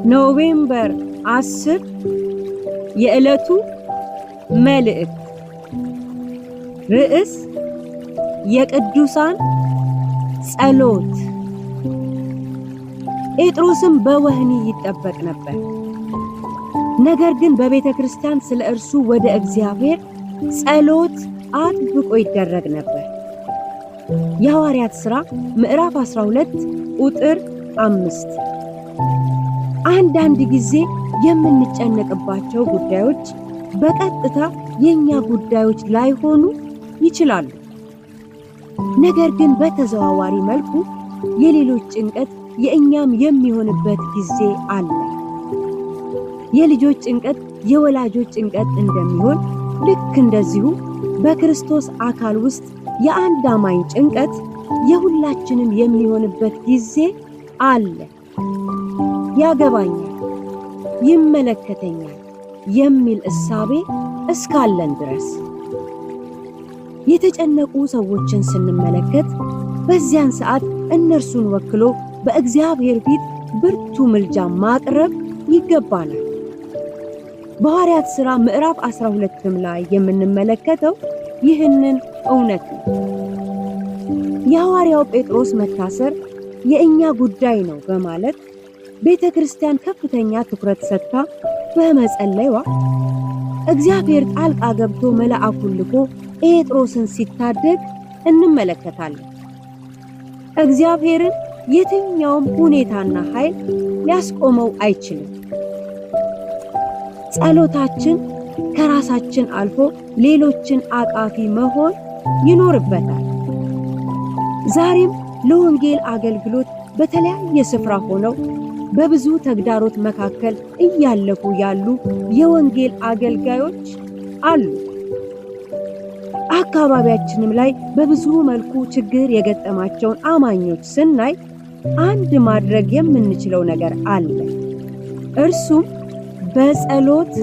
November 10 የዕለቱ መልእክት ርዕስ የቅዱሳን ጸሎት። ጴጥሮስም በወህኒ ይጠበቅ ነበር። ነገር ግን በቤተ ክርስቲያን ስለ እርሱ ወደ እግዚአብሔር ጸሎት አጥብቆ ይደረግ ነበር። የሐዋርያት ሥራ ምዕራፍ 12 ቁጥር 5። አንዳንድ ጊዜ የምንጨነቅባቸው ጉዳዮች በቀጥታ የኛ ጉዳዮች ላይሆኑ ይችላሉ። ነገር ግን በተዘዋዋሪ መልኩ የሌሎች ጭንቀት የእኛም የሚሆንበት ጊዜ አለ። የልጆች ጭንቀት የወላጆች ጭንቀት እንደሚሆን ልክ እንደዚሁ በክርስቶስ አካል ውስጥ የአንድ አማኝ ጭንቀት የሁላችንም የሚሆንበት ጊዜ አለ። ያገባኛል፣ ይመለከተኛል የሚል እሳቤ እስካለን ድረስ የተጨነቁ ሰዎችን ስንመለከት በዚያን ሰዓት እነርሱን ወክሎ በእግዚአብሔር ፊት ብርቱ ምልጃ ማቅረብ ይገባናል። በሐዋርያት ሥራ ምዕራፍ 12ም ላይ የምንመለከተው ይህንን እውነት ነው። የሐዋርያው ጴጥሮስ መታሰር የእኛ ጉዳይ ነው በማለት ቤተ ክርስቲያን ከፍተኛ ትኩረት ሰጥታ በመጸለይዋ እግዚአብሔር ጣልቃ ገብቶ መልአኩን ልኮ ጴጥሮስን ሲታደግ እንመለከታለን። እግዚአብሔርን የትኛውም ሁኔታና ኃይል ሊያስቆመው አይችልም። ጸሎታችን ከራሳችን አልፎ ሌሎችን አቃፊ መሆን ይኖርበታል። ዛሬም ለወንጌል አገልግሎት በተለያየ ስፍራ ሆነው በብዙ ተግዳሮት መካከል እያለፉ ያሉ የወንጌል አገልጋዮች አሉ። አካባቢያችንም ላይ በብዙ መልኩ ችግር የገጠማቸውን አማኞች ስናይ አንድ ማድረግ የምንችለው ነገር አለ። እርሱም በጸሎት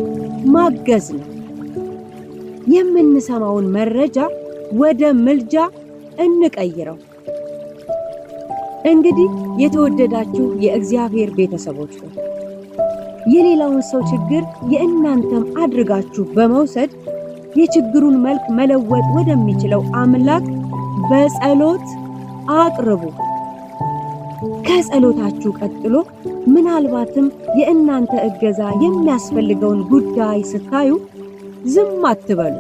ማገዝ ነው። የምንሰማውን መረጃ ወደ ምልጃ እንቀይረው። እንግዲህ የተወደዳችሁ የእግዚአብሔር ቤተሰቦች ሆይ፣ የሌላውን ሰው ችግር የእናንተም አድርጋችሁ በመውሰድ የችግሩን መልክ መለወጥ ወደሚችለው አምላክ በጸሎት አቅርቡ። ከጸሎታችሁ ቀጥሎ ምናልባትም የእናንተ እገዛ የሚያስፈልገውን ጉዳይ ስታዩ ዝም አትበሉ።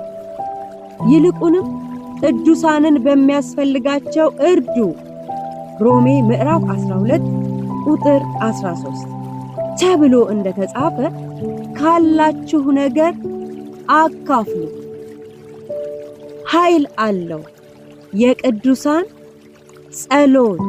ይልቁንም ቅዱሳንን በሚያስፈልጋቸው እርዱ። ሮሜ ምዕራፍ 12 ቁጥር 13 ተብሎ እንደተጻፈ ካላችሁ ነገር አካፍሉ። ኃይል አለው የቅዱሳን ጸሎት።